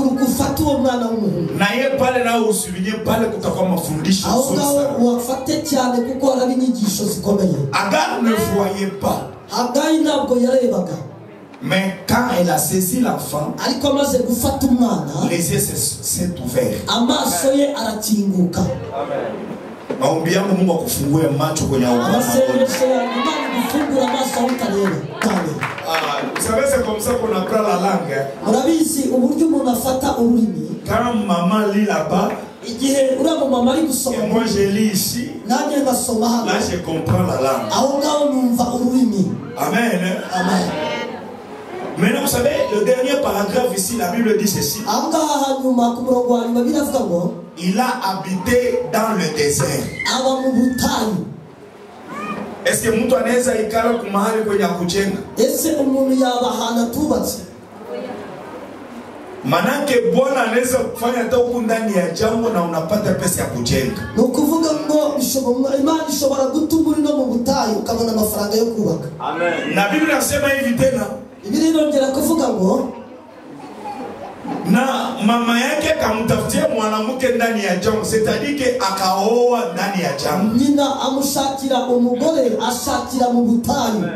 Haguruka ufate uwo mwana w'umuhungu. Na ye pale nawe usubiye pale kutakuwa mafundisho. Aho ngaho wafate cyane kuko haraba inyigisho zikomeye. Agar ne voyait pas. Hagari ntabwo yarebaga. Mais quand elle a saisi l'enfant, ariko amaze gufata umwana, les yeux s'est ouvert. Amaso ye arakinguka. Maombi yangu Mungu akufungue macho kwenye amasengesho yangu Imana igufungure amaso aho utareba. Ah, vous savez, c'est comme ça qu'on apprend la langue. Murabizi uburyo umuntu afata ururimi. Quand maman lit là-bas, igihe uriya mumama ari gusoma, et moi je lis ici, nanjye ngasoma hano, là je comprends la langue. Aho ngaho numva ururimi. Amen. Amen. Maintenant, vous savez, le dernier paragraphe ici, la Bible dit ceci. Il a habité dans le désert. Est-ce que mtu anaweza ikala kumahali kwenye kujenga? Ese umuntu yaba ahantu atubatse? Manake Bwana anaweza kufanya hata huku ndani ya jambo na unapata pesa ya kujenga. Ni ukuvuga ngo Imana ishobora gutuma uri no mu butayu ukabona amafaranga yo kubaka. Amen. Na Biblia inasema hivi tena. Bibiliya irongera kuvuga ngo na mama yake akamtafutia mwanamke ndani ya jango, c'est-à-dire que akaoa ndani ya jango. Nyina amushakira umugore ashakira mu butayu.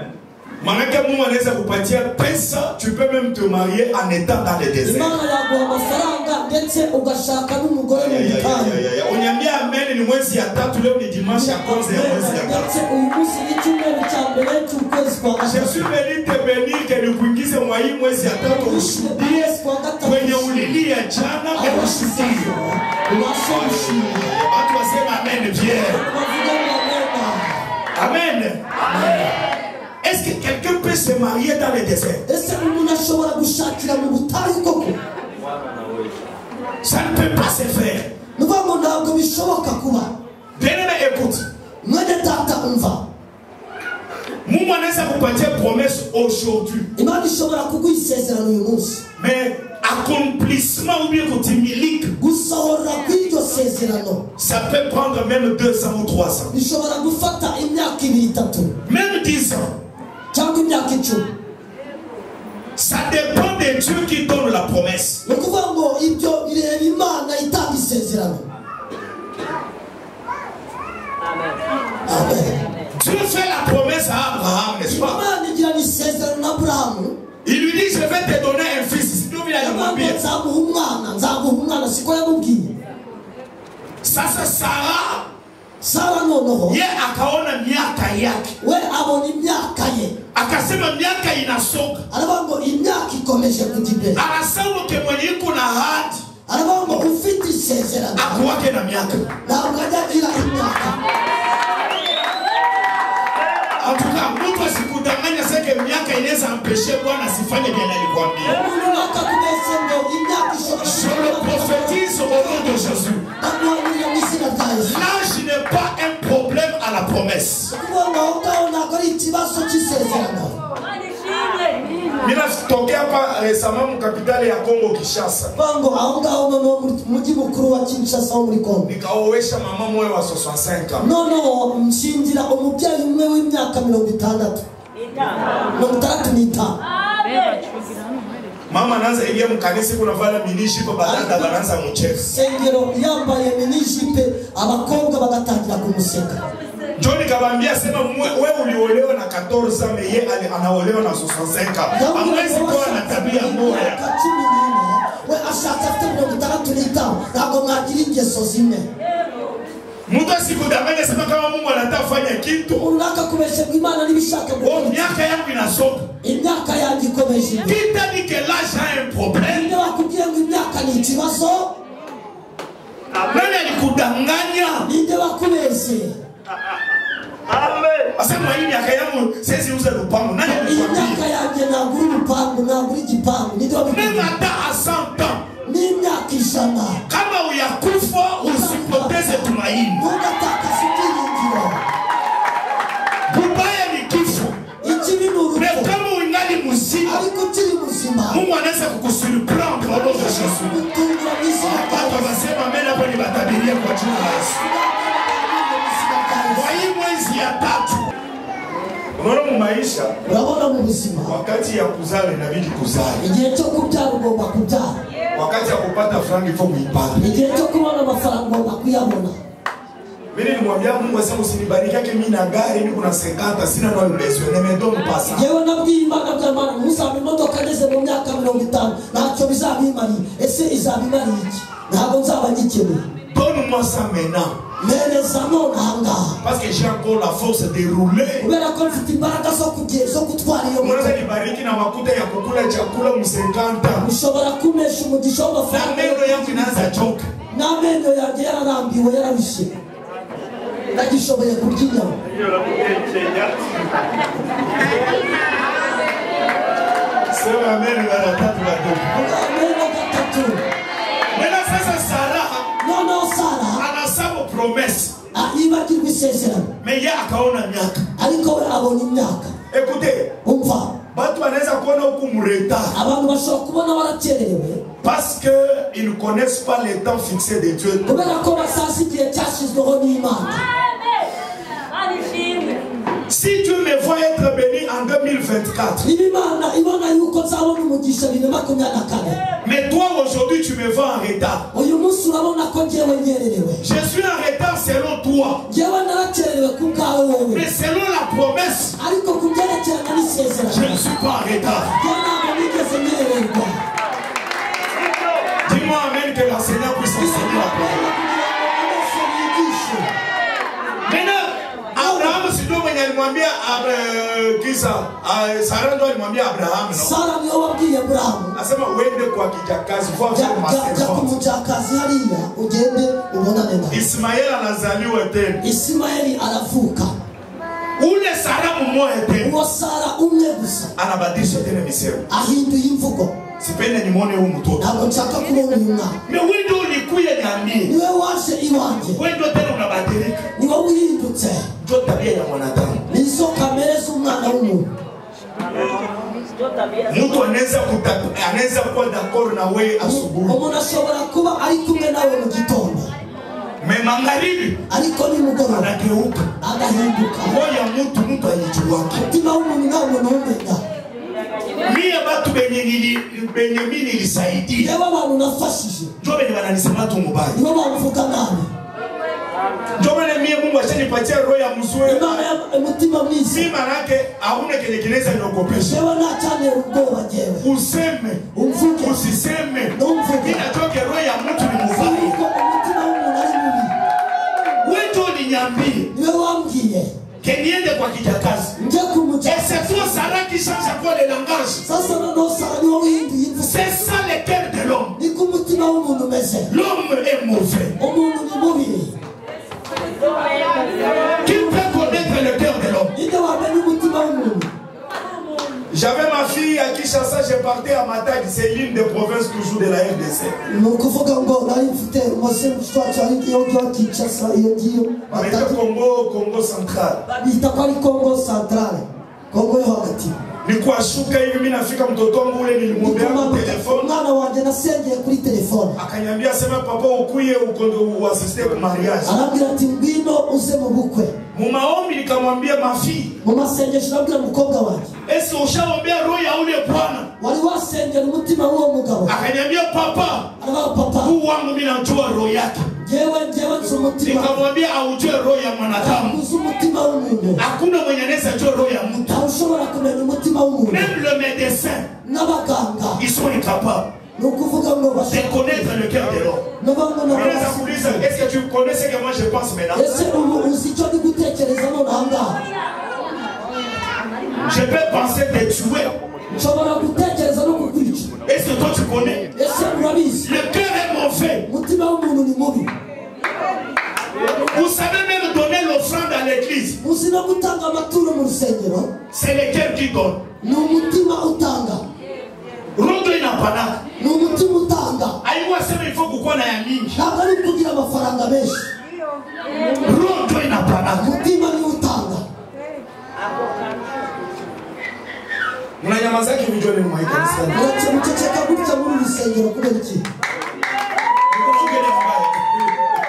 Manake Mungu anaweza kupatia pesa, tu peux même te marier en étant dans le désert. Imana yaguha amafaranga ndetse ugashaka n'umugore mu butayu. Uniambia amen, ni mwezi ya tatu, leo ni dimanche ya kwanza ya mwezi ya tatu. Ndetse uyu munsi ni icyumweru cya mbere cy'ukwezi kwa gatatu. Je suis venu te bénir que nikuingize mwa hii mwezi ya tatu ushuhudie kwenye ulilia jana ushuhudie. Watu wasema amen bien. Amen. Amen. Est-ce que quelqu'un peut se marier dans le désert? Ça ne peut pas se faire. Bien-aimé, écoute. Mungu anaweza kupatia promesse aujourd'hui. Mais accomplissement ou bien kutimilika, ça peut prendre même 2 ans ou 3 ans. Même 10 ans. Ça dépend de Dieu qui donne la promesse. Amen. Dieu fait la promesse à Abraham, n'est-ce pas? Il lui dit, je vais te donner un fils. Ça, c'est Sarah. Sarah noneho ye akaona miaka yake, we abona imyaka ye, akasema miaka inasonga, aravuga ngo imyaka ikomeje kujya imbere, anasema ke mwenye iko na ahadi, aravuga ngo ufite isezerano akuwake na miaka, ntabwo ajya agira imyaka. En tout cas, mtu asikudanganya seke miaka inaweza empêcher Bwana asifanye bien alikwambia. Je le prophétise au nom de Jésus. L'âge n'est pas un problème à la promesse. Ninatokea hapa récemment mu capitale ya Congo Kinshasa. Nikaoesha mama mmoja wa 65 ans. No mshingira umubyeyi umwe w'imyaka 65. 65. Mama anaanza ingia mkanisa kuna vala minijipe badada banaanza mcheka. Sengero yambaye minijipe abakobwa bagatangira kumuseka. John kabambia sema wewe uliolewa na 14 ans mais yeye anaolewa na 65 ans. Hamwezi kuwa na tabia moja. We ashatse afite 65 ntabwo mwagira ingeso zimwe. Mtu asikudanganye sema kama Mungu anataka fanya kitu. Unataka kubesha Imana nibishaka. Oh, miaka yangu inasonga. Imyaka yangu ikomeje. Qui t'a dit que l'âge a un problème? Ndio wakubwira ngo imyaka ni ikibazo. Nani alikudanganya? Ninde wakubeshe? Amen. Asema hii miaka yangu siwezi uza lupango. Nani alikwambia? Imyaka yangu nagura lupango, nagura igipango. Ninde wakubwira? Même hata à 100 ans. N'imyaka 100. Kama uyakufa usipoteze tumaini. Ntugatakaze ibyiringiro. Bubaya ni kifo. Ikibi ni urupfu. Mais kama ungali muzima, ariko ukiri muzima, Mungu anaweza kukusurprendre au nom de Jésus. Watu wasema amen hapo ni batabiria kwa jina la Yesu. Kwa hii mwezi ya tatu. Unaona mu maisha, urabona mu buzima, wakati ya kuzala inabidi kuzala. Igihe cyo kubyara ugomba kubyara. Wakati ya kupata franga ifo kuipata. Igihe cyo kubona amafaranga ugomba kuyabona. Mimi nilimwambia Mungu asema usinibariki yake mimi na gari niko na 50 sina nayo besoin ne me donne pas ça. Yewe nabwiye Imana byamara ntuzampe imodoka ngeze mu myaka 50 ntacyo bizabimariye. Ese izabimariye iki? Ntabwo nzaba ngikeneye. Donne-moi ça maintenant. Mpereza none ahangaha. Parce que j'ai encore la force de rouler. Kubera ko mfite imbaraga zo gutwara iyo moto. Unaweza nibariki na makuta ya kukula chakula mu 50. Ushobora kumesha umugisha w'amafaranga. Na meno yangu inaanza choka. N'amenyo yanjye yararambiwe yararushye. Ndagishoboye kurya inyama. Sema amen mara tatu badogo. Amen gatatu. Maintenant sasa Sarah noneho Sara anasaba promesse. Yibagirwa isezerano. Mais yeye akaona miaka. Ariko we abona imyaka. Écoutez, umva. Batu wanaweza kuona huku mureta. Abantu bashobora kubona barakererewe. Parce que ils ne connaissent pas les temps fixés de Dieu. Kubera ko batazi igihe cyashyizweho n'Imana. Si Dieu me voit être béni en 2024, mais toi aujourd'hui tu me vois en retard. Je suis en retard selon toi. Mais selon la promesse, je ne suis pas en retard. Dis-moi amen que l'enseignant puisse enseigner la parole. Maintenant, Abraham si mwenye alimwambia kisa Sara ndo alimwambia Abraham, no? Sara niwe wabwiye Abraham. Asema uende kwa kijakazi, jya ku mujakazi hariya ugende ubonane nawe. Ismael anazaliwa tena. Ismaeli aravuka. Ule Sara mmoja tena. Uwo Sara umwe gusa. Anabadilisha tena misemo. Ahinduye imvugo. Sipende nimwone huyu mtoto. Ntabwo nshaka kubona uyu mwana. Mais wewe ndio ulikuja niambie. Niwe waje iwanjye. Wewe ndio tena unabadilika. Niwe wihindutse. Ndio tabia ya mwanadamu. Nizo kamere z'umwana w'umuntu. Mtu anaweza kuwa d'accord na wewe asubuhi. Umuntu ashobora kuba ari kumwe nawe mu gitondo. Mais magharibi ariko nimugoroba anageuka. Agahinduka. Roho ya mtu mtu haijuwaki. Umutima w'umuntu nta muntu umenya. Mie batu benye mimi nilisaidia. Yewe abantu nafashije. Ndio benye wananisema tu mubaya. Nibo bamvuga nabi. Ndio maana mie Mungu ashanipatia roho ya mzuri. Imana ya mutima mwiza. Si maana yake hauna kenye kinaweza niogopesha. Yewe nta ubwoba jewe. Useme, umvuge, usiseme. Numvuge. Mimi natoke roho ya mtu ni mubaya. Yuko umutima w'umuntu ari mubi. Wewe ndio uniambie. Niwe wambwiye. Keniende kwa kijakazi. Et c'est toi Sarah qui change encore le langage. C'est ça le cœur de l'homme. L'homme est mauvais. Qui peut connaître le cœur de l'homme? J'avais ma fille à Kinshasa, je partais à Matadi, c'est l'une des provinces toujours de la RDC. On était Congo, Congo central. Nikuashuka hivi mimi nafika mtoto wangu ule nilimwombea kwa telefoni. Akaniambia sema papa ukuye ukondo uasiste kwa mariage. Arambwira ati ngwino uze mu bukwe. Mu maombi nikamwambia ma fille. Mu masengesho nabwira mukobwa wanjye. Ese ushaombea roho ya ule bwana? Wari wasengera umutima w'uwo mugabo. Akaniambia papa. Aravuga papa. Huu wangu mimi najua roho yake. Jewe nzi umutima. Nikamwambia aujue roho ya mwanadamu. Uzi umutima w'umuntu. Hakuna mwenye anaweza jua roho ya mtu. Ntawushobora kumenya umutima w'umuntu. Même le médecin. N'abaganga. Ils sont incapables. Ni ukuvuga ngo de connaître le cœur de l'homme. Est-ce que tu connais ce que moi je pense maintenant? Ese ubu uzi icyo ndi gutekereza none aha ngaha? Je peux penser te tuer. Nshobora gutekereza no kukwica. Est-ce que toi tu connais? Ese urabizi? Le cœur est mauvais. Umutima w'umuntu ni mubi. Vous savez même donner l'offrande à l'église. Uzi no gutanga amaturo mu rusengero. C'est le cœur qui donne. Ni umutima utanga. Roho inapana. Ni umutima utanga. Ayuwa sema il faut kukuwa na ya mingi. Ntabwo ari ukugira amafaranga menshi. Roho inapana. Umutima ni utanga. Mnanyamaza kivijo ni mwa kanisa. Muraceceka gutya muri rusengero kubera iki?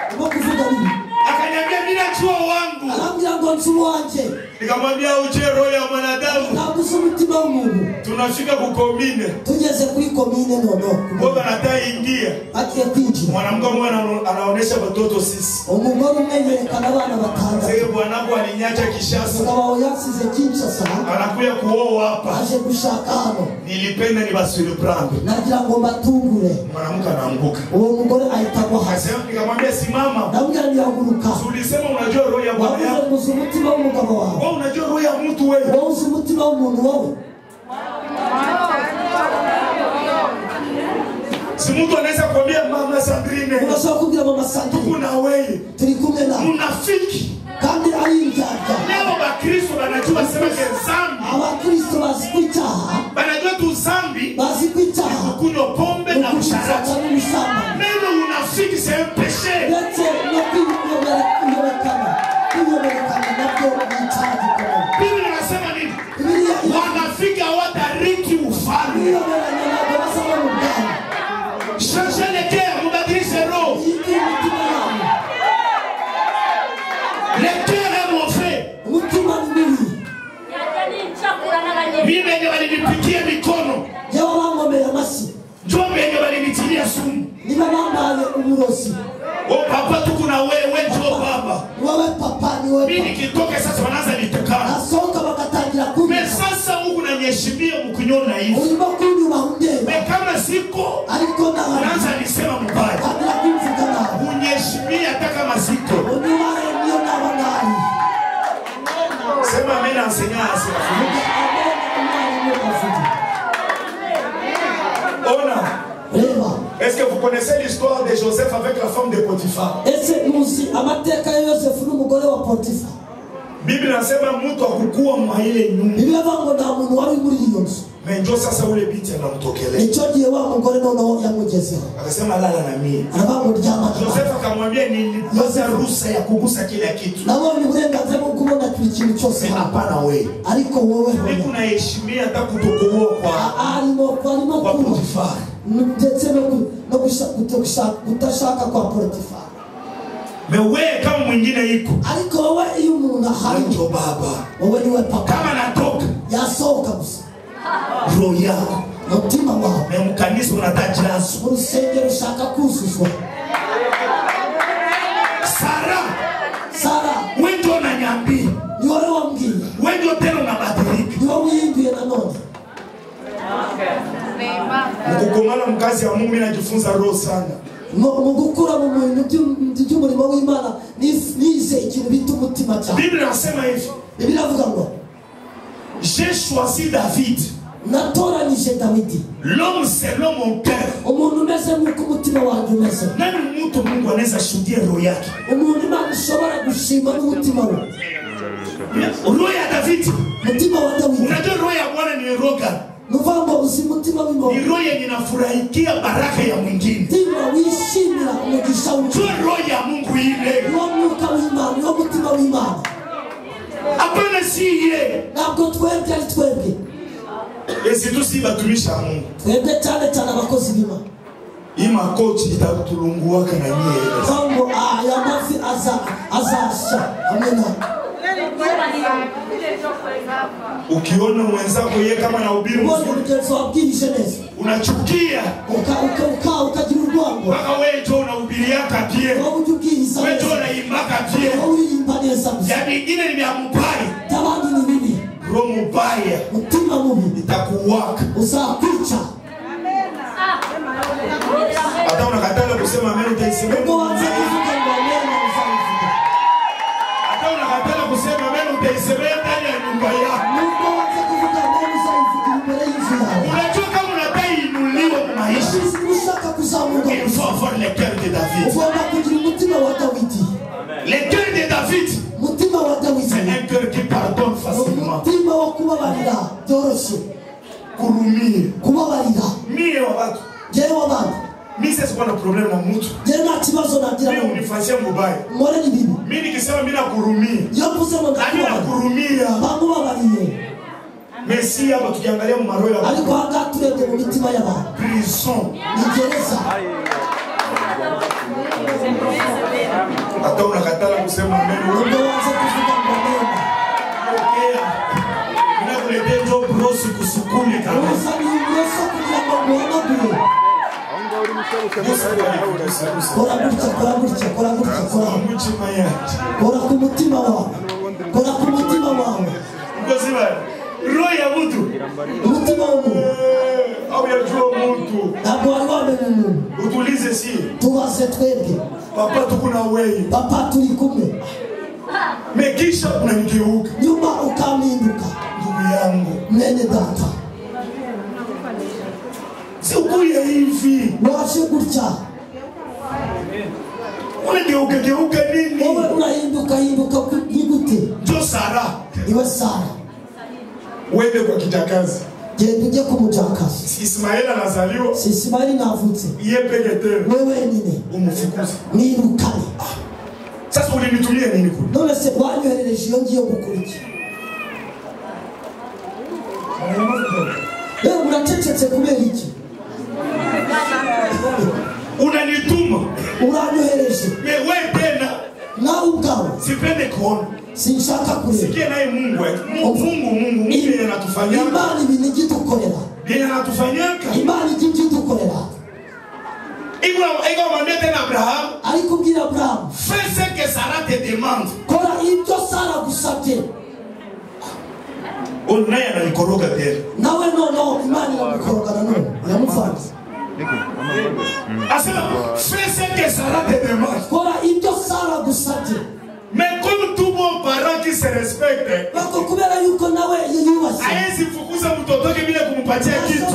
Ndimo kuvuga bibi. Akaniambia mimi najua wangu. Arambwira ngo nzi uwanjye. Nikamwambia uje roho ya mwanadamu. Ntabwo uzi umutima Umutima w'umuntu. Tunafika ku commune. Tugeze kuri komine noneho. Baba nataingia. Bagiye kwinjira. Mwanamke mmoja anaonesha watoto sisi. Umugore umwe yerekana abana batandatu. Sasa bwanangu alinyacha Kinshasa. Umugabo wawe yasize Kinshasa. Anakuya kuoa hapa. Aje gushaka hano. Nilipenda nibasurprendre. Nagira ngo mbatungure. Mwanamke anaanguka. Uwo mugore ahita agwa hasi. Akasema, nikamwambia simama. Ndamubwira ntihaguruka. Ulisema unajua roho ya bwana yako. Wavuze umutima w'umugabo wawe. Wewe unajua roho ya mtu wewe. Wowe uzi umutima w'umuntu wowe. Si mtu anaweza kuambia mama Sandrine. Unashobora kubwira mama Sandrine. Tuko na wewe. Turi kumwe nawe. Munafiki. Kandi ari indyarya. Leo Bakristo wanajua sema ke zambi. Abakristo bazi ko icyaha. Wanajua tu zambi. Bazi ko icyaha. Kunywa pombe na usharati. Neno unafiki c'est un péché. Ndetse no kwiyoberekana. Kwiyoberekana nabyo ni icyaha gikomeye. Biblia inasema nini? Wanafiki hawatariki ufalme. Kwiyoberanya ntabwo bazaba mu bwami. Changez le cœur, mubadilishe roho. Le cœur est mauvais. Umutima ni mubi. Mimi wenye walinipikia mikono. Jewe bankomeye amashyi. Njoo wenye walinitilia sumu. Niba bambaye uburozi. Oh papa tuko na wewe, njoo baba. Wewe papa ni wewe. Mimi nikitoka sasa wanaanza nitukana. Nasohoka bagatangira kunywa. Me sasa huku nanyeshimia mkunyona hivi. Urimo kunyubaha undeba. Me kama siko ariko ndahari. Unaanza nisema mbaya. Tangira kumvuga nabi. Unyeshimia hata kama siko. Unyubahe niyo naba ndahari. Sema amen enseignant asifuke. Amen umwarimu avuge. Ona. Reba. Est-ce que vous connaissez l'histoire de Joseph avec la femme de Potiphar? Ese muzi amateka ya Yosefu n'umugore wa Potiphar? Biblia inasema mtu akukua mwa ile nyumba. Biblia ivuga ngo nta muntu wari muri iyo nzu. Mais njo sasa ule binti anamtokelea. Icyo gihe wa mugore noneho yamugezeho. Akasema lala na mimi. Aravuga ngo ryama. Joseph akamwambia nilipata ruhusa ya kugusa kila kitu. Nabonye uburenganzira bwo kubona buri kintu cyose. Hapana wewe. Ariko wowe niko naheshimia hata kutokuoa kwa arimo kwa Potiphar. Ndetse no kutashaka kwa Potiphar. Mais wewe kama mwingine iko. Ariko wowe iyo umuntu ahari ndio baba. Wowe niwe papa. Kama natoka yasohoka gusa. Roho yako umutima wawe. Na mkanisa unatajazo. Mu rusengero ushaka kuzuzwa. Sara. Sara. Wewe ndio unaniambia. Ni wowe wambwiye. Wewe ndio tena unabadilika. Ni wowe uhinduye nanone. Mkukomana mkazi ya Mungu mimi najifunza roho sana. Mu gukura mu bintu by'umurimo w'Imana nize ikintu bita umutima cyane. Biblia inasema hivi. Biblia iravuga ngo j'ai choisi David. Natoranyije Dawidi. L'homme selon mon cœur. Umuntu umeze nk'uko umutima wanjye umeze. Nani mtu Mungu anaweza shuhudia roho yake? Umuntu Imana ishobora gushima n'umutima we. Roho ya David. Umutima wa Dawidi. Unajua roho ya Bwana ni roho gani? Nuvuga ngo uzi umutima w'Imana. Ni roho yenye inafurahikia baraka ya mwingine. Umutima wishimira umugisha w'undi. Roho ya Mungu ile. Niwo mwuka w'Imana, niwo mutima w'Imana. Hapana si yeye. Ntabwo twebwe ari twebwe. Et surtout si batumisha Mungu. Twebwe cyane cyane abakozi b'Imana. Ima coach itatulunguaka na nyie. Ngo aya mafi azasha hamwe na. Ukiona mwenzako yeye kama anahubiri mzuri, unachukia. Ukagira urwango. Mpaka wewe ndio unahubiriaka pia. Wewe ndio unaimbaka pia. Ya mingine ni vya mbaya. Tabandi ni bibi. Roho mbaya. Mutima mubi. Itakuwaka. Uzakwica. Hata unakatala kusema amen utaisema. Ubwo wanze kuvuga ngo amen uzabivuga. Hata unakatala kusema amen utaisemea ndani ya nyumba yako. Nubwo wanze kuvuga amen uzabivuga imbere y'inzu yawe. Unajua kama unataka inuliwe mu maisha. Ushaka kuzamuka. Il faut avoir le cœur de David. Ugomba kugira umutima wa Dawidi. Le cœur de David. Umutima wa Dawidi. C'est un cœur qui pardonne facilement. Umutima wo kubabarira byoroshye. Kurumia. Kubabarira. Mie wa watu. Jewe w'abantu. Mimi sasa na problem na mtu. Jewe nta kibazo nagira. Mimi unifanyia mbaya. Nkore ni bibi. Mimi nikisema mimi nakurumia. Iyo mvuze ngo ndakurumia. Bamubabariye. Messi hapa tukiangalia mu maroho ya. Ariko hanga turebye mu mitima y'abantu. Prison. Ni gereza. Hata unakatala kusema amen. Ubwo wanze kuvuga ngo amen. Pokea. nakuletea njo brosi kusukuli kabisa. Kora ku mutima wawe. Kora ku mutima wawe. Roho ya mtu. Umutima w'umuntu. Au yajua mtu. Ntabwo wari wamenya umuntu. Utulize si. Tubaze twebwe. Papa tuko na wewe. Papa turi kumwe. Mekisha unanigeuka. Nyuma ukampinduka. Ndugu yangu. Mwene data. Sikuye hivi. Waje gutya. Unageuka geuka nini? Wowe urahinduka hinduka gute? Njo Sara. Iwe Sara. Uende kwa kijakazi. Genda ujye ku mujakazi. Ismael anazaliwa. Si Ismaeli navutse. Yeye peke tena. Wewe wenyine. Umufukuze. Mwirukane. Sasa ulinitumia nini kule? None se wanyoherereje iyo ngiye gukora iki? Wewe uracecetse kubera iki? Unanituma. Uranyohereje. Wewe tena. Nawe ubwawe. Sipende kuona. Sinshaka kureba. Sikia naye Mungu. Mungu yeye anatufanyaka. Imana ibintu idukorera. Yeye anatufanyaka. Imana idukorera. Iko mwambia tena Abraham. Alikubwira Abraham. Fais ce que Sarah te demande. Kora ibyo Sara agusabye. Naye ananikoroga tena. Nawe noneho Imana iramukoroga nanone. Iramuvanze. Asema fais ce que Sarah te demande. Kora ibyo Sara agusabye. Mais comme tout bon parent qui se respecte, haezi fukuza mtoto wake bila kumpatia kitu.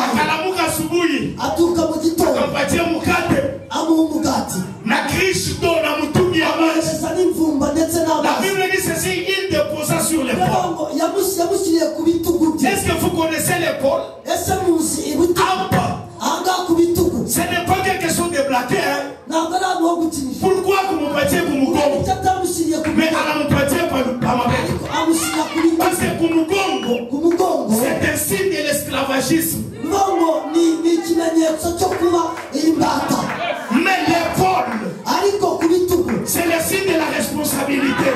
Akalamuka asubuhi, akampatia mkate na Kristo na mtungi ya maji. La Bible dit ceci, il déposa sur l'épaule. Est-ce que vous connaissez l'épaule? Ce n'est pas quelque chose de blaguer, hein? Pourquoi vous me patiez pour Mugongo? Mais elle me patiez par ma mère. Parce que pour Mugongo, c'est un signe de l'esclavagisme. Mais l'épaule, c'est le signe de la responsabilité.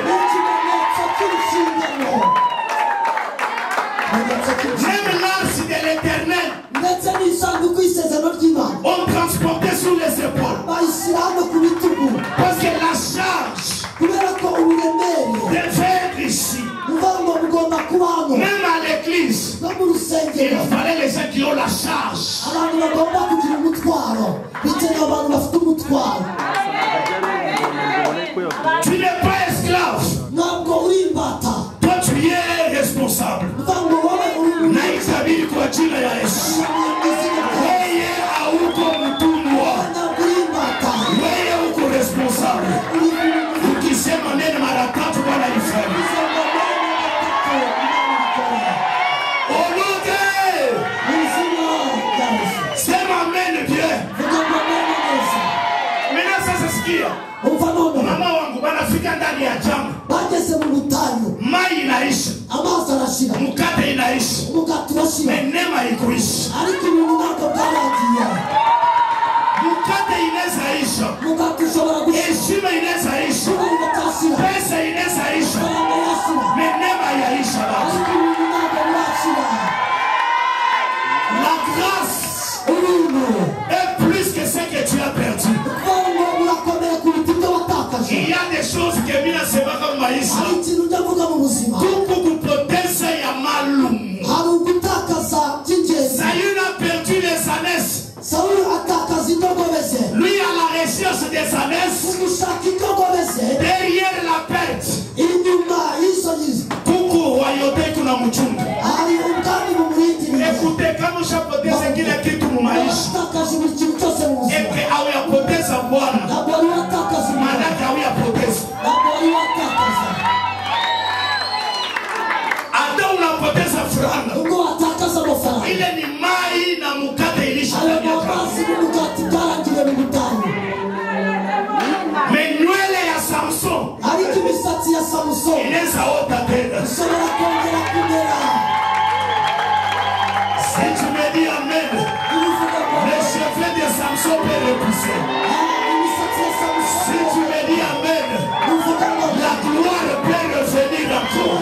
Même l'arche de l'Éternel, on transportait sur les épaules. Parce que la charge devait être ici. Même à l'église, il fallait les gens qui ont la charge. Tu n'es pas esclave. Toi, tu es responsable. Naikabili kwa jina ya Yesu. Wewe hauko mtumwa. Wewe uko responsable. Ukisema neno mara tatu Bwana ifanye. Oluke. Sema amen bien. Mimi sasa sikia. Mama wangu banafika ndani ya jangwa. Mai inaisha. Mkate inaisha. Neema haikuisha. Mkate inaweza isha. Heshima inaweza isha. Pesa inaweza isha. Neema hayaisha baba. La grâce est plus que ce que tu as perdu. Il y a des choses que mimi nasema kama maisha. Kuku kupoteza ya malumu. Saül a perdu les ânesses. Lui à la recherche des ânesses. Derrière la perte. Kuku royauté kuna mchunga. Écoutez, kama ushapoteza kila kitu mu maisha, eke auyapoteza Bwana, maanake auyapoteza. Hata unapoteza franga, ile ni mai na mkate ilisha ndani ya Menywele ya Samson inaweza ota tena. Si tu me dis amen, les cheveux de Samson peuvent repousser. Si tu me dis amen, la gloire peut revenir encore.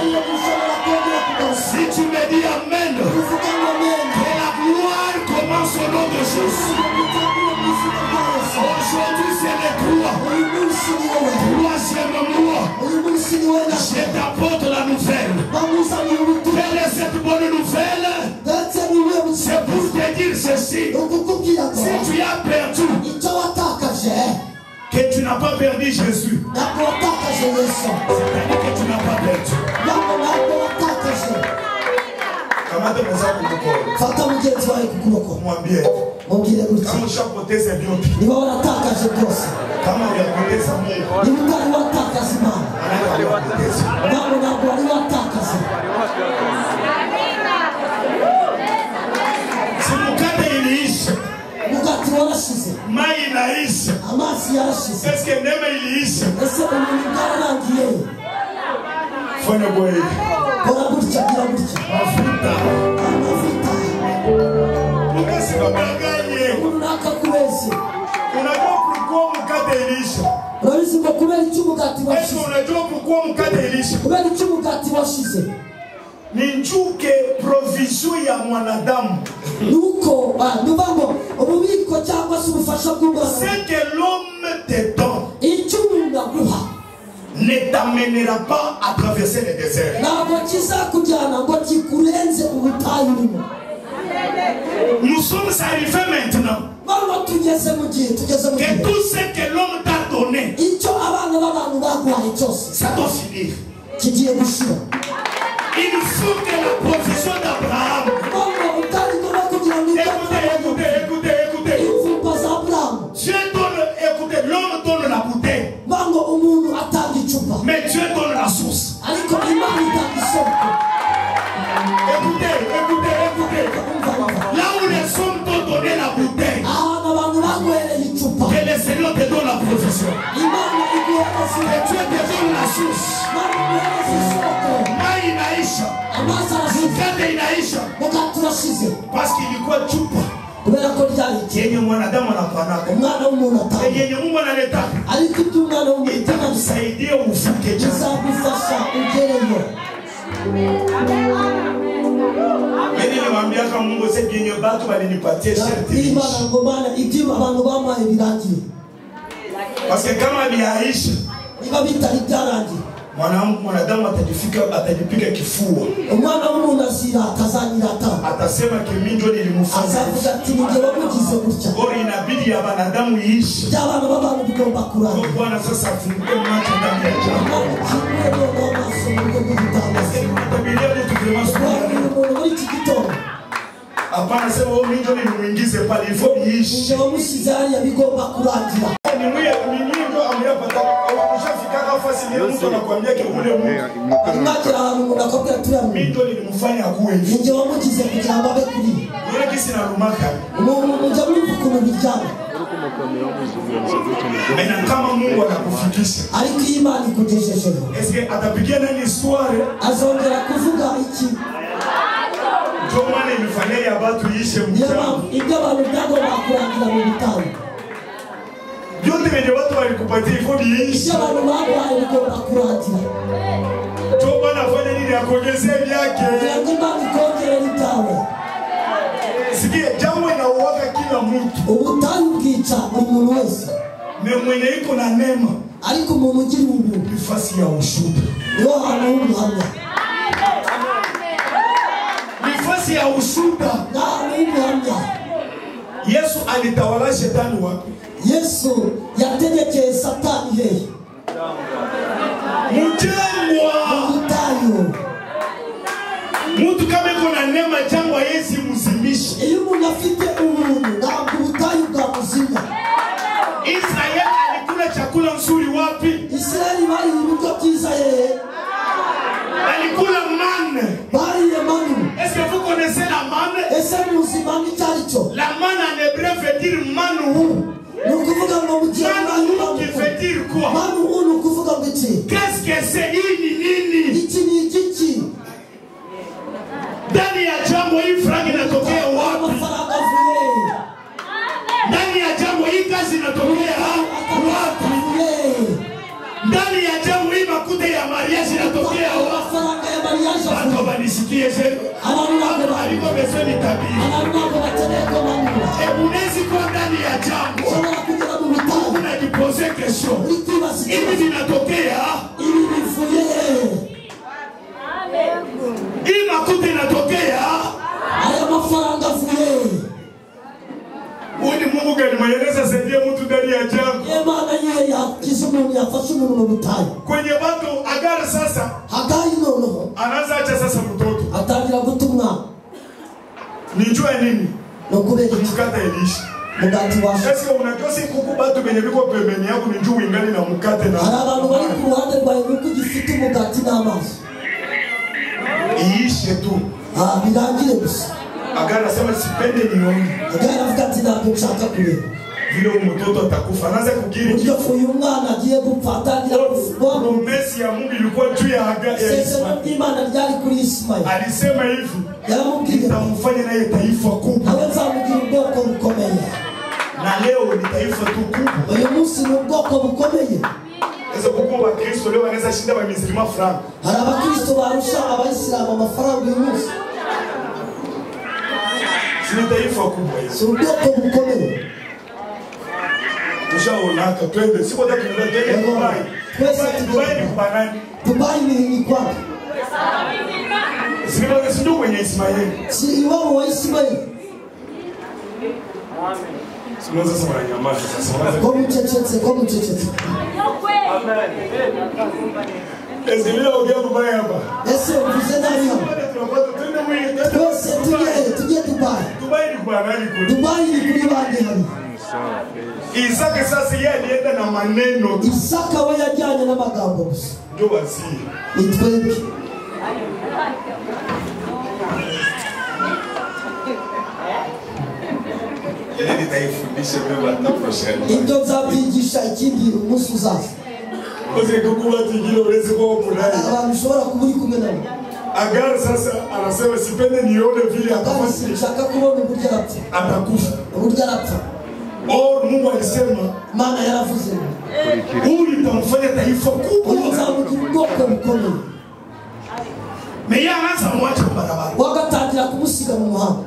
Je t'apporte la nouvelle. Quelle est cette bonne nouvelle? C'est pour te dire ceci. Si tu as perdu, que tu n'as pas perdu Jésus, c'est-à-dire que tu n'as pas perdu. Mwambie kama ushapoteza vyote, kama uyapoteza Mungu, si mkate iliisha, mai inaisha, est-ce que neema iliisha? Fanya kwa hivi. Mafuta. Usikudanganye. Unajua pourquoi mkate iliisha? Est-ce unajua pourquoi mkate iliisha? Ni njuke provision ya mwanadamu. Ce que l'homme te donne ne t'amènera pas à traverser le désert. Nous sommes arrivés maintenant que tout ce que l'homme t'a donné, ça doit finir. Il faut que la provision d'Abraham. Écoutez, écoutez, écoutez, écoutez. Dieu donne, écoutez, l'homme donne la bouteille. Mais Dieu donne la source. Écoutez, écoutez, écoutez. Là où les hommes t'ont donné la bouteille, que le Seigneur te donne la provision. Et Dieu te donne la source. Mai inaisha. Mkate inaisha. Parce qu'il y a chupa. Yenye mwanadamu anapanaka, yenye Mungu analeta, itakusaidia uvuke jangwa. Mimi nilimwambia kama Mungu sasa yenye watu walinipatia sharti. Parce que kama biaisha, mwanadamu atajipiga kifua. Atasema ke mimi ndio nilimfanya. Bora inabidi ya wanadamu iishi. Bwana sasa afungue macho ndani ya jangwa. Hapana sema wewe mimi ndio nilimuingize pale, il faut iishi. Ni mimi ndio ameyapata. Mtu anakuambia ke ule mtu mimi ndio nilimfanya akuwe hivi. Wewe kisi na rumaka. Na kama Mungu anakufikisha, est-ce atapigia nani histoire? Ndio maana imefanya ya watu iishe mchana. Vyote vyenye watu walikupatia ifo biishi. Ndio maana afanye nini akuongezee vyake. Sikia, jambo inauaga kila mtu. Me mwenye iko na neema nafasi ya ushuhuda. Nafasi ya ushuhuda. Yesu alitawala shetani wapi? Yesu yategekeye Satani hehe? Mjangwa. Mutayo. Mtu kama iko na neema jangwa Yesu mzimishe. Iyo umuntu afite ubuntu ntabwo ubutayu bwamuzimya. Israel alikula chakula nzuri wapi? Israeli bariye ibiryo byiza hehe? Alikula manne. Bariye manu. Est-ce que vous connaissez la manne? Ese muzi manu icyo ari cyo? La manne en hébreu veut dire manu. Manu qui veut dire quoi? Qu'est-ce que c'est? Nini? Ndani ya jambo hii franga inatokea wapi? Ndani ya jambo hii kazi inatokea wapi? Ndani ya jambo hii makuta ya mariage inatokea wapi? Watu wanisikie sasa. Aliko besoni tabia. Unaweza kuwa ndani ya jambo. Unajipoze kesho. Hivi vinatokea Hii makuta inatokea. Aya mafaranga avuye. Huyu ni Mungu gani mwenye saidia mtu ndani ya jangwa? Imana yihe yakiza umuntu yafashe umuntu mu butayu. Kwenye watu Agara sasa. Hagari noneho. Anaanza acha sasa mtoto. Atangira guta umwana. Nijue nini? No kubera iki? Mkate ilisha. Mugati washe. Sasa unajua si kuku batu benye biko pembeni yako nijue ingali na mkate na. Hari abantu bari ku ruhande rwawe nuko ugifite umugati n'amazi. Iishe tu. Ah, birangire gusa. Agara anasema sipende nione. Agara aravuga ati ntabwo nshaka kureba. Vile mtoto atakufa anaanza kukiri. Buryo uyu mwana agiye gupfa atangira kuvuga. Promesi ya Mungu ilikuwa juu ya Hagar. Isezerano ry'Imana ryari kuri Ismaili. Alisema hivi. Yaramubwiye nitamfanya naye taifa kubwa. Nawe nzamugira ubwoko bukomeye. Na leo ni taifa tu kubwa. Uyu munsi ni ubwoko bukomeye. Sasa kuko wa Kristo leo anaweza shinda wa Muislamu franc. Hari abakristo barusha abayisilamu amafaranga uyu munsi. Si taifa kubwa hizo. Si ubwoko bukomeye. Tushaonaka twende siko hata tunaenda twende Dubai. Dubai ni kwa nani? Dubai ni kwa. Sio sio kwenye Ismaili. Si iwao wa Ismaili. Sio sasa wananyamaza sasa. Kwa mchechete. Amen. Esimila ongea Dubai hapa. Ese mvuze nani hapa? Twese tujye Dubai. Dubai ni kwa nani kule? Dubai ni kuri bande hano. Isaka sasa yeye alienda na maneno. Isaka we yajyanye n'amagambo gusa. Ndio basi. Ni twebwe. Ile nitaifundisha wewe hata prochaine. Ibyo nzabyigisha ikindi umunsi uzaza. Uze kukuwa tigilo ureze kwa kulai. Abantu ushobora kuba uri kumwe nabo. Agar sasa anasema sipende nione vile atakufa. Sinshaka kubona uburyo arapfa. Atakufa. Uburyo arapfa. Or Mungu alisema Imana yaravuze huyu nitamfanya taifa kubwa. Nzamugira ubwoko bukomeye. Meya anaanza mwacha barabara. Wagatangira kumusiga mu muhanda.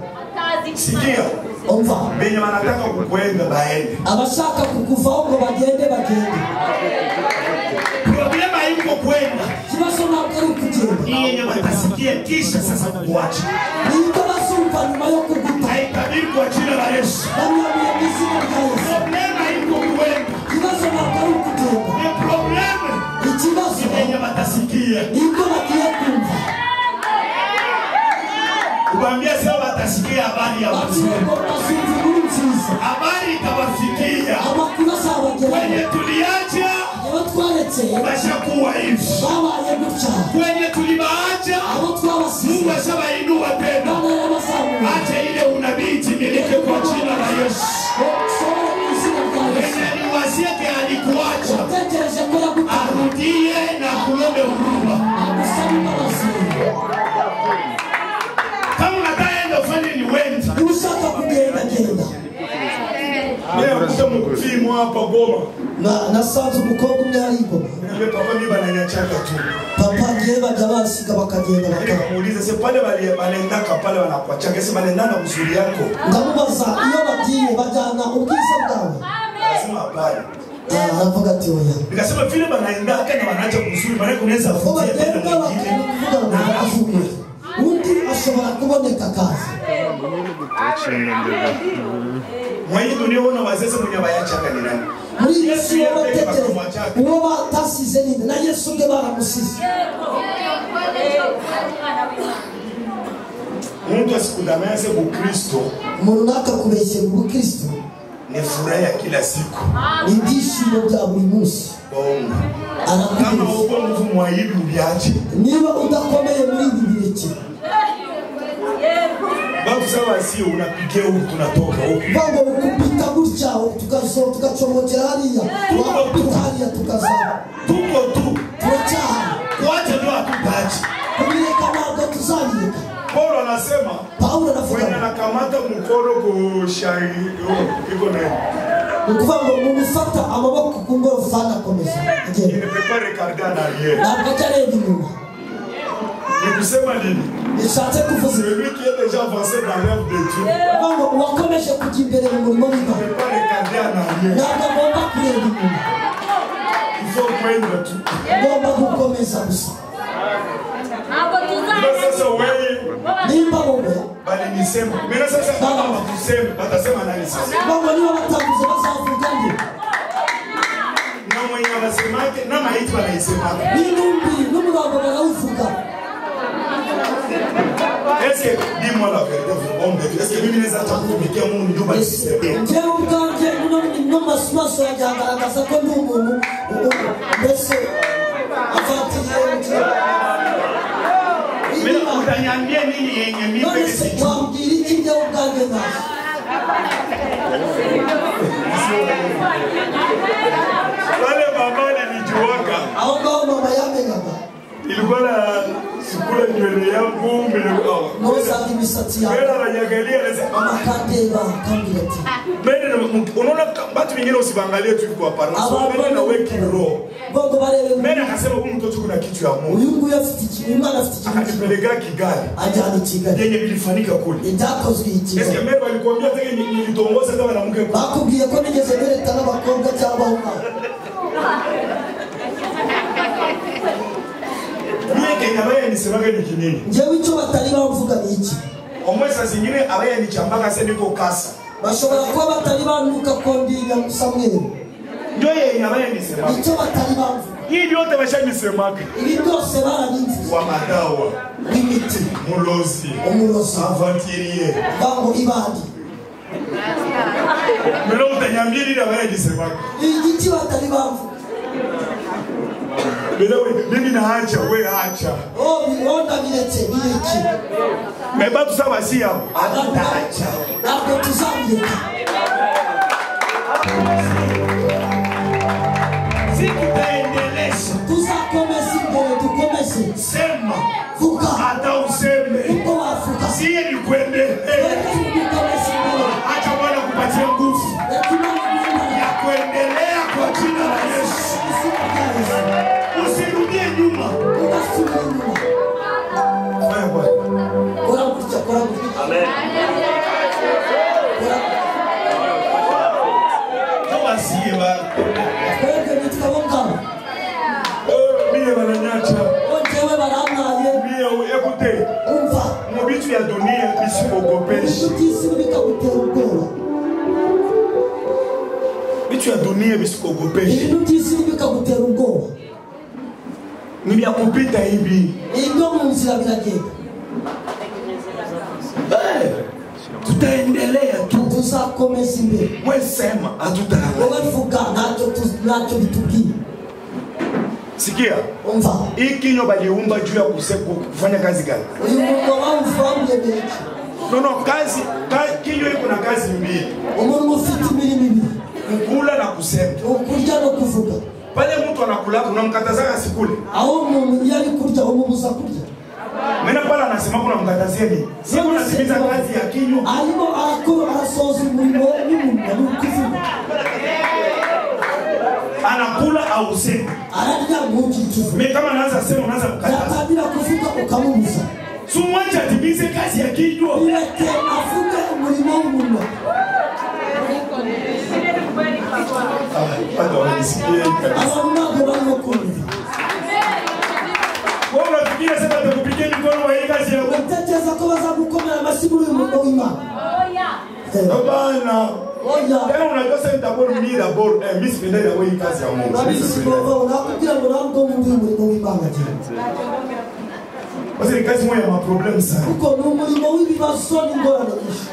Sikia. Umva. Benye wanataka kukwenda baende. Abashaka kukuvaho ngo bagende bagende. Problema haiko kwenda. Ikibazo ntabwo ari ukugenda. Yenye watasikia kisha sasa kukuacha. Nibyo bazumva nyuma yo kuguta. Haitabiri kwa jina la Yesu. Ndamwamiye mu izina rya Yesu. Problema haiko kwenda. Ikibazo ntabwo ari ukugenda. Ni problema. Ikibazo yenye watasikia. Nibyo bagiye kumva. Ubambia sio watasikia habari ya uzuri. Habari itawafikia. Amakuru azabageraho. Kwenye tuliacha bashakuwa hivi. Kwenye tulibaacha Mungu ashabainua tena. Acha ile unabii itimilike kwa jina la Yesu. Mwenye aliwasiake alikuacha arudie na kulombe huruma. Kama unataka ufanye ni wewe. Ushaka kugenda genda. Leo kuta hapa Goma. Na nasanze umukobwa umwe ari Goma. Niambia papa mimi bananyachaka tu. Papa ngiye bajya basiga bakagenda bakamuuliza se pale bali balendaka pale wanakuachaka se balendana na uzuri yako. Ndamubaza iyo bagiye bajyana ubwiza bwawe. Nasema hapana. Aravuga ati oya. Nikasema vile banaendaka na wanaacha uzuri maana kunaweza kuvutia tena mwingine. Na avuye. Undi ashobora kuboneka kazi. Mwenye dunia ona wazeze mwenye bayachaka ni nani? Muri Yesu wabatetere uwo batasize ninde na Yesu ubwe baramusize. Mtu asikudanganye ku Kristo. Umuntu nakakubeshye ku Kristo. Ni furaha ya kila siku. Ni ibyishimo bya buri munsi. Bongo. Kama uko mvu mwaibu byaje. Niba udakomeye muri ibi bireke. Babu sawa sio unapigia huku tunatoka huku. Bongo ukupita gutya tugacomokera hariya. Tukapita hariya tukazama. Tuko tu. Turacyaha. Kuacha ndio hatutaacha. Kubireka ntabwo tuzabireka. Paulo anasema Paulo anavuga wewe anakamata mkono kushari iko naye. Ukuvuga ngo mumufata amaboko ku ngorofani akomeza. Il ne peut pas regarder en arrière. Ntabwo ajya areba inyuma. Ni kusema nini? Bishatse kuvuga celui qui est déjà avancé dans l'œuvre de Dieu. Ngo uwakomeje kujya imbere mu murimo w'Imana. Il ne peut pas regarder en arrière. Ntabwo agomba kureba inyuma. Il faut prendre tout. Ugomba gukomeza gusa. Sasa wewe Balinisema. Mimi sasa kama wakusema, watasema nani sasa? Bongo niba batavuze bazavuga nde? Na mwenye wasemake na maiti wanaisemaka. N'intumbi n'umurambo barawuvuga. Est-ce que dis-moi la vérité, vous homme de Dieu, est-ce que mimi naweza hata kutumikia Mungu nyumba isiseme? Njyewe ubwanjye no maso yanjye agaragaza ko ndi umuntu mbese avantiriye. Mimi utaniambia nini yenye mimi None se sijui? wambwira iki njyewe ubwanjye ntazi? Wale mama nilijuaka. Aho ngaho mama yamenyaga. Ilikuwa na sukula nywele yangu mbele. Nozaga imisatsi yawe. Mbele ananiangalia anasema Mama akandeba akambwira ati mbele unaona watu wengine usibangalie tu kwa apparence. Mbele na wewe kiroho. Bongo barebe Mbele akasema huyu mtoto kuna kitu ya Mungu. uyu nguyu afite ikintu, Imana afite ikintu. Akanipeleka Kigali. Ajyana i Kigali. Yenye bilifanyika kule. Ibyakozwe i Eske Kigali. mbele walikuambia tena nilitongoza kama na mke. Bakubwiye ko nigeze ntereta n'abakobwa cyangwa aho ngaho. Mimi Kenya baya nisemaka ni kinini. Njyewe icyo batari bamvuga ni iki? Omwe saa zingine abaya nichambaka sasa niko kasa. Bashobora kuba batari bantuka ko ndi Nyamusamweli. Ndio yeye abaya nisemaka. Icyo batari bamvuga. Hii yote bashanisemaka. Ibi byose barabimvuze. Wa madawa, W'imiti, mulozi, umurozi, aventurier. bango ibandi. Mbona utaniambia nini abaya nisemaka? Igiki batari bamvuga. Mimi naacha, wewe acha. Oh, bironda biretse bireke. Mais batu saba si hapo. Hatutaacha. Ntabwo tuzabireka. Si tutaendelesha. Tuzakomeza imbere dukomeze. Sema. Vuga. Hata useme. Uko wavuga. Siye ni kuendelea. Dukomeze imbere. Acha Bwana kupatia nguvu Reka Imana iguhe imbaraga. ya kuendelea kwa jina la Yesu. Izina rya Yesu. Usirudie nyuma. Ugasubira inyuma. Fanya Bwana. Kora gutya, kora gutya. Amen. Kora. Kama siye ba. Twebwe nitwe abo ngabo. Mie bananyacha. Bo njyewe barantaye. Mie écoutez. Umva. Mu bitu ya dunia bisikogopeshe. Ibintu by'isi bikagutera ubwoba. Bitu ya dunia bisikogopeshe. Ibintu by'isi bikagutera ubwoba. Ni vya kupita hivi. Ibyo mu nzira biragenda. Tutaendelea tu. Tuzakomeza imbere. Wewe sema hatutaangalia. Wowe vuga ntacyo bitubwiye. Sikia. Umva. Hii kinywa baliumba juu ya kufanya kazi gani? Uyu munwa bawuvamye iki? No, kazi kinywa iko na kazi mbili. Umuntu ufite imirimo ibiri. Kukula na kusema. Ukurya no kuvuga. Pale mtu anakula unamkatazaga asikule. Aho umuntu iyo ari kurya umubuza kurya. Mena pale anasema kuna mkatazia nini? Si unatimiza kazi ya kinywa. Arimo arakora arasoza umurimo w'umunwa ni ukuvuga. Anakula au useme. Ararya ntugire. Mimi kama naanza sema unaanza kukataza. Yatangira kuvuga ukamubuza. Sumwache atimize kazi ya kinywa. Bireke avuge umurimo w'umunwa. Bado wanisikia kabisa. Abantu ntabwo barimo kumva. Wewe unafikiri sasa atakupigia mikono wa hii kazi ya Mungu? Utekereza ko bazagukomera amashyi muri uyu murimo w'Imana? Hapana. Oya. Tena unajua sasa nitakuwa mimi d'abord mimi sipendi ya hii kazi ya Mungu. Urabizi ngo nakubwira ngo ntabwo nkunda uyu murimo w'Imana cyane. Basi ni kazi moja ya maproblem sana. Kuko ni umurimo w'ibibazo n'ingorane nyinshi.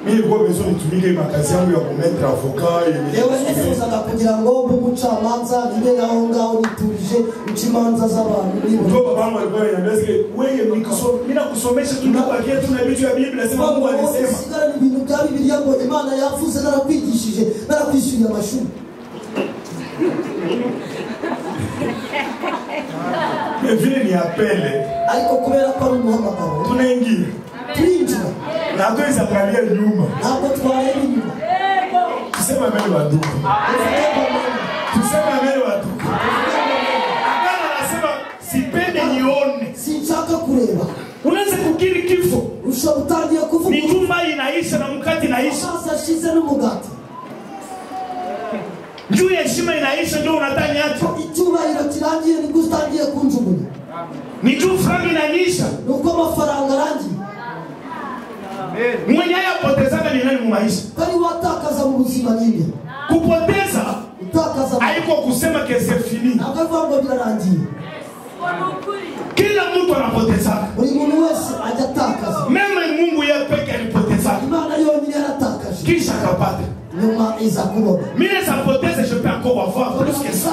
Mimi nilikuwa besoin nitumike makazi yangu ya kumettre avocat. Yewe nifuzaga kugira ngo mbe umucamanza nibe aho ngaho niturije nce imanza z'abantu. Ndio babangu alikuwa ananiambia wewe mimi nakusomesha tu nabakia tu na vitu ya Biblia sema Mungu alisema. Sigara ni ibintu bya Bibiliya ngo Imana yavuze narakwigishije narakwishyuriye amashuri. Mais vile ni appel. Ariko kubera ko ari umuhamagaro tunaingia. Turinjira. Na hatuwezi angalia nyuma. Ntabwo twareba inyuma. Tuseme amen wandugu. Tuseme amen wandugu. Hapana, anasema sipende nione. Sinshaka kureba. Unaweza kukiri kifo. Ushobora utangiye kuvuga. Ni juma inaisha na mkate inaisha. Sasa ashize n'umugati. Juu ya heshima inaisha ndio unataka niache. Icyubahiro kirangiye nibwo utangiye kunjugunya. Ni juu franga inanyisha. Nuko amafaranga arangiye. Mwenye yapotezaka ni nani mu maisha? Kari watakaza mu buzima ninde? Kupoteza utakaza haiko kusema que c'est fini. Ntabwo ngo birarangiye. Kila mtu anapoteza. Buri muntu wese ajya atakaza. Meme Mungu yeye peke alipoteza. Imana yonyine yaratakaje. Kisha akapata. Nyuma iza kubona. Mimi sapoteza je peux encore avoir plus que ça.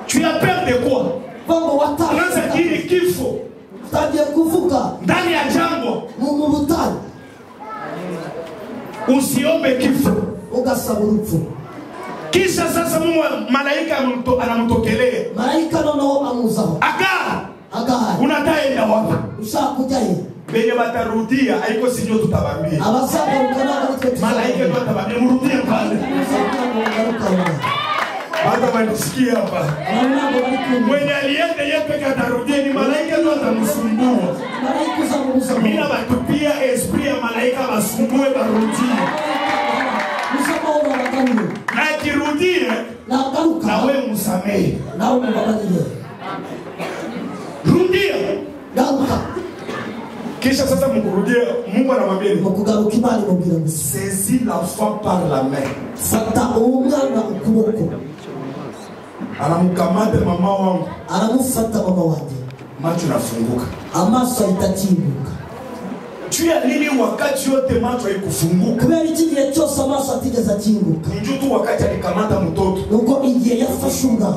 Tu as peur de quoi? Unaanza kiri kifo. Utangiye kuvuga ndani ya jangwa. Mu butayu. Usiombe kifo. Ugasaba urupfu. Kisha sasa Mungu malaika anamtokelea. Malaika noneho amuzaho. Agar. Agar. Unataenda wapi? Ushaka kujya he? Benye batarudia haiko sinyo tutabambia. Abazagaruka ntabwo twe. Malaika ndo atabambia murudie pale. Bado wanisikia hapa. Mwenye alienda yeye peke atarudia ni malaika ndo atamsumbua. Malaika uzamubuza. Mimi nabatupia esprit ya malaika basumbue barudie. Na akirudie na wewe msamehe. Na wewe mbabarire. Rudia. Garuka. Kisha sasa mkurudie Mungu anamwambia kugaruka Imana imubwira ngo saisis l'enfant par la main. Fata umwana ukuboko. Anamkamata mama wangu. Aramufata mama wanjye. Macho nafunguka. Amaso ahita akinguka. Tu ya nini wakati yote macho haikufunguka? Kubera iki gihe cyose amaso atigeze akinguka. Ni tu wakati alikamata mtoto. Nuko igihe yafashe umwana.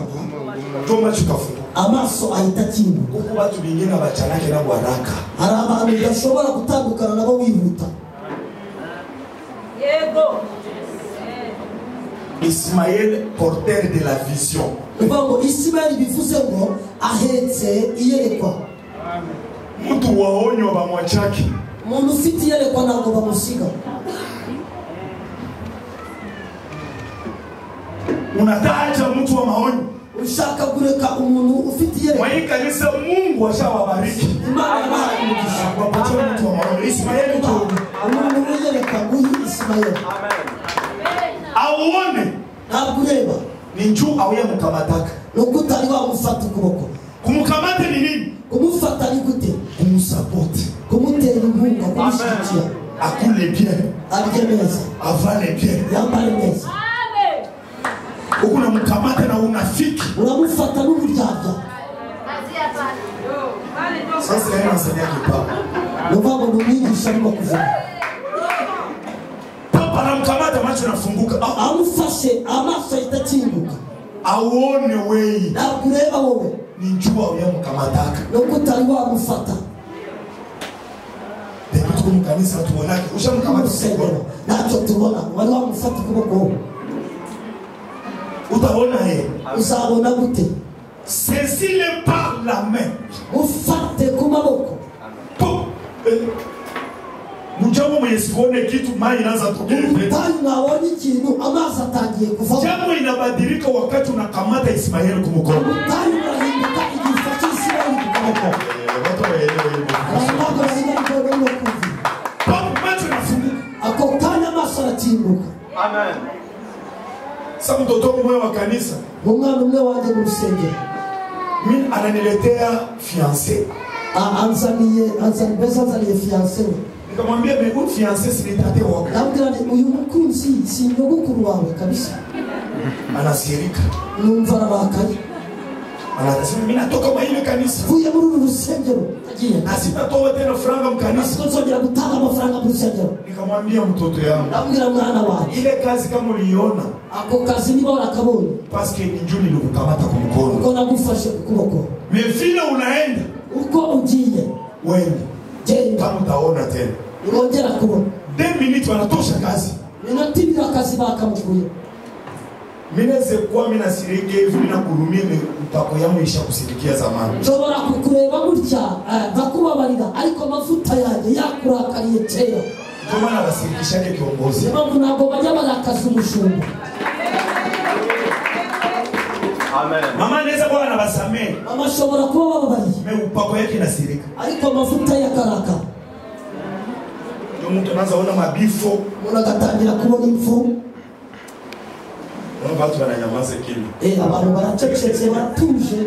Ndio macho kafunguka. Amaso ahita akinguka. Kuko watu bingine bachanake na haraka. Hari abantu udashobora gutandukana nabo wihuta. Yego. Ismaël porteur de la vision. Uvuga ngo Ismaël bivuze ngo ahetse iyerekwa. Mtu waonywa bamwachaki. Umuntu ufite iyerekwa ntabwo bamusiga. Unataacha mtu wa maonyo. Ushaka kureka umuntu ufite iyerekwa. Mwa kanisa Mungu ashawabariki. Imana yabahaye umugisha. Wapatie mtu wa maonyo. Ismaël tu. Umuntu w'iyerekwa nguyu Ismaël. Amen. Auone. Ntabwo ureba. Ni njuu auye mkamataka. Nuko utari wamufata ukuboko. Kumkamata ni nini? Kumufata ni gute? Kumusapoti. Kumutera inkunga, kumushyigikira. Akule bien. Arye neza. Avale bien. Yambare neza. Amen. Uko unamkamata na unafiki. Uramufata n'uburyarya. Sasa yeye anasema kipapa. Nuko ngo umwigisha arimo kuvuga. Papa anamkamata macho nafunguka. Amufashe amaso ahita akinguka. Auone wewe. Ntabwo ureba wowe. Ni njua uyamkamataka. Nuko utari wamufata. Tuko mkanisa tuonake. Ushamkamata usengero. Ntacyo tubona. Wari wamufata ukuboko. Utaona he. Uzabona gute? Saisis-le par la main. Ufate ku maboko. Mujambo mwenye sikuone kitu maji inaanza kutokea. Mtayu naone ikintu amazi atangiye kuvamo. Jambo inabadilika wakati unakamata Ismaeli kumkono. Mtayu unahinduka igihe ufashe Ismaeli ku kuboko. Watu waelewe hivyo. Ntabwo bari no kumva. Papa macho inafunguka. Ako kanya amaso arakinguka. Amen. Sasa mtoto mmoja wa kanisa. Umwana umwe wanjye mu rusengero. Mimi ananiletea fiancé. Anzaniye anzaniye fiancé. Nikamwambia mais huyu fiancé si ni tate wako. Ndamubwira nti uyu mukunzi si nyogokuru wawe kabisa. Anasirika. Numva ararakaye. Anasema mimi natoka mwa ile kanisa. Mvuye muri uru rusengero. Agiye. Na sitatoa tena franga mkanisa. Sinzongera gutanga amafaranga mu rusengero. Nikamwambia mtoto yangu. Ndamubwira mwana wanjye. Ile kazi kama uliona. Ako kazi niba warakabonye. Parce que ni njoo nilikukamata kwa mkono. Uko nagufashe ku kuboko. Mais vile unaenda. Uko ugiye. Wende. Genda. Kama utaona tena. Urongera kubona. 2 minutes wanatosha kazi. Minota ibiri akazi bakamukuye. Mineze kwa mina sirike hivi mina kurumie mpako yangu isha kusirikia zamani. Nshobora kukureba gutya nkakubabarira ariko amavuta yanjye yakurakariye kera. Ndio maana basirikishake kiongozi. Niyo mpamvu ntabwo bajya barakaza umushumba. Amen. Mama anaweza kuwa anabasamehe. Mama ashobora kuba bababariye. Mais upako yake inasirika. Ariko amavuta ye akarakara. Ndio mtu anaanza ona mabifo. Umuntu agatangira kubona impfu. Watu wananyamaza kimya. Abantu baracecetse batuje.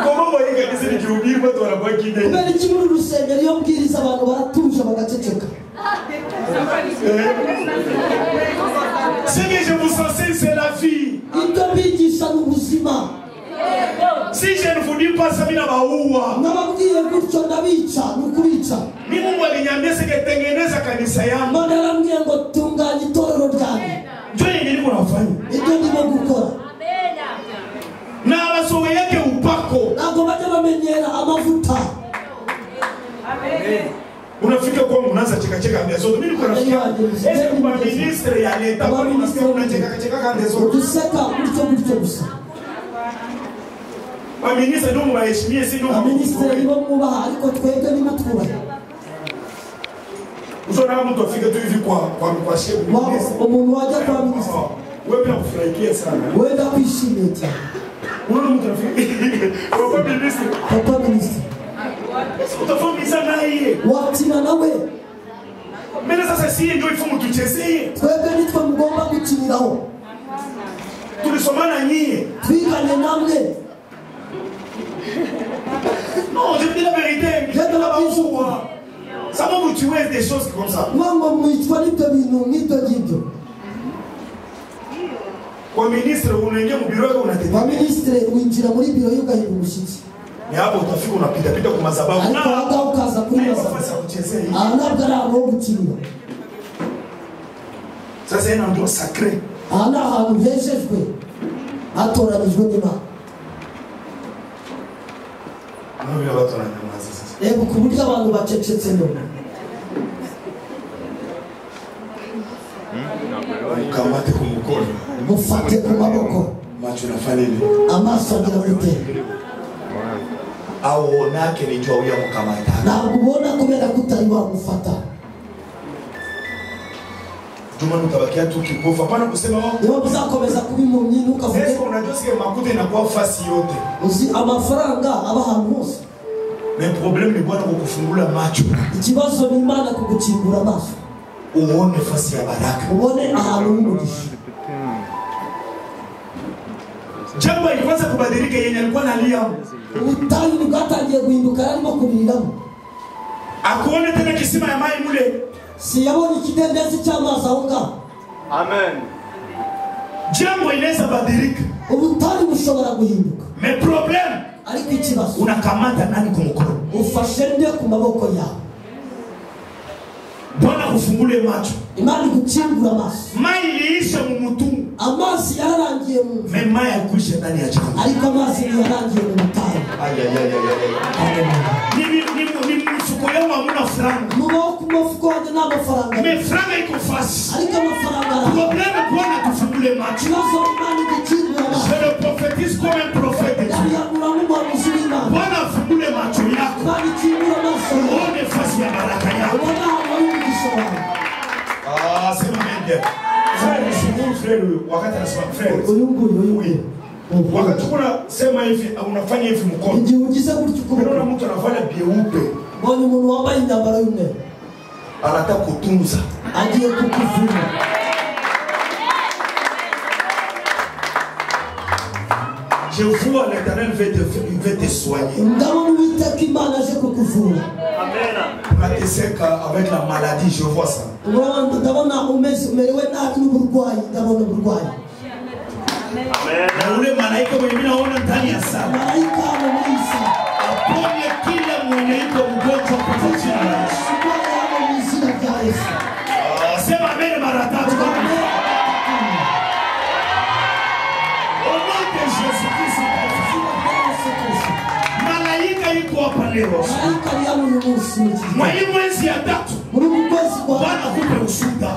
Koma bayiga kanisa nikihubiri watu wanakuwa kimya. Kubera iki muri rusengero iyo mbwiriza abantu baratuje bagaceceka. Ce que je vous enseigne, c'est la vie. Ibyo mbigisha ni ubuzima. Si je ne vous dis pas ça, mimi nabaua. Nababwiye gutyo ndabica, ni ukubica. Mimi Mungu aliniambia siketengeneza kanisa yangu. Imana yarambwiye ngo tunganya itorero ryanjye. Ndio yenye niko nafanya. Ibyo ndimo gukora. Na abasowe yake upako. Ntabwo bajya bamenyera amavuta. Amen. Unafika kwangu unaanza cheka cheka mbele zote. Mimi niko nafikia. Ese kwa ministre ya leta kwa ministre unacheka cheka kande zote. Useka gutyo gutyo gusa. Ba ministre ndio mubaheshimie si ndio. Ba ministre nibo mubaha ariko twebwe ni mutwubahe. Unaona mtu afika tu hivi kwa chef. Umuntu wajya kwa ministre. Wewe bila kufurahikia sana. Wewe ndakwishimiye cyane. Unaona mtu afika. Kwa ministre. Papa ministre. Utafundisha naye. Wakina nawe. Mbele sasa si ndio ifumu tuchezee. Twebwe nitwe mugomba gukiniraho. Tulisomana nyie. Twiganye namwe. Non, je dis la vérité. Ça va vous tuer des choses comme ça. Mwango mwitwa nibyo bintu nk'ibyo ngibyo. Kwa ministre unaingia mu biro yako unatetemeka. Kwa ministre winjira muri biro yo ugahinda umushyitsi. Ni hapo utafika unapita pita kwa madhabahu. Ariko aho ukaza kuri madhabahu. Aha ntabwo ari ahantu ho gukinira. Ça c'est un endroit sacré. Aha ni ahantu hejejwe hatoranyijwe n'Imana. Reba ku buryo abantu bacecetse none. Ukamate ku mukono. Mufate ku maboko. Macho unafanya nini? Amaso agira gute? Aonake ni jua uya mukamata. Ntabwo ubona kubera ko utari wamufata. Juma utabakia tu kipofu. Hapana kusema niba uzakomeza kuba impumyi ntukavuge. Sasa unajua sike makuta inakuwa fasi yote. Uzi amafaranga aba ahantu hose. Mais problème ni Bwana kukufungula macho. Ikibazo ni Imana kugukingura amaso. Uone fasi ya baraka. Ubone ahantu h'umugisha. Jambo ilikuanza kubadilika yenye alikuwa analia. Ubutayu bwatangiye guhinduka arimo kubiriramo. Akuone tena kisima ya maji mule. Si yabonye ikidendezi cy'amazi aho ngaho. Amen. Jambo inaweza badilika. Ubutayu bushobora guhinduka. Mais problème ariko ikibazo unakamata nani ku mukono? Ufashe nde ku maboko yawe? Bwana kufungule macho. Imana igukingura amaso. Maji iliisha mu mutungu. Amazi yararangiye mu nzu. Mais maji hayakuisha ndani ya jangwa. Ariko amazi ntiyarangiye mu butayu. Ay ay ay ay. Ni mfuko yangu hamuna franga. Mu mufuko wanjye nta mafaranga. Mais franga iko fasi. Ariko amafaranga arahari. Problème Bwana tufungule macho. Ikibazo Imana igukingura amaso. Je le prophétise comme un prophète de Dieu. Ndabihanura nk'umuhanuzi w'Imana. Bwana afungule macho yako. Imana ikingura amaso. Uone fasi ya baraka yako. Ubone ahantu hari umugisha wawe. Ah, c'est mon bien. Frère, shukuru frère wakati anasema frère. Uyu nguyu. Wakati kuna sema hivi unafanya hivi mkono. Igihe ugize gutyo ukuboko. Unaona mtu anafanya byeupe. Mbonye umuntu wambaye imyambaro y'umweru. Anataka kutunza. Agiye kukuvuna. Je vois l'Éternel veut te soigner. Ndabona Uwiteka Imana aje kukuvura. Amen. Unateseka avec la maladie, je vois ça. Ndabona umerewe nabi n'uburwayi, ndabona uburwayi. Amen. Na ule malaika mwenye mimi naona ndani ya sala. Malaika muri iyi sala. Aponye kila mwenye yuko mgonjwa kwa jina la Yesu. Mu izina rya Yesu. Sema amen mara tatu. Au nom de Jésus-Christ. Malaika yuko hapa leo. Malaika ari hano uyu munsi mu gihe. Mwa hii mwezi ya tatu. Muri uku kwezi kwa Bwana akupe ushuhuda.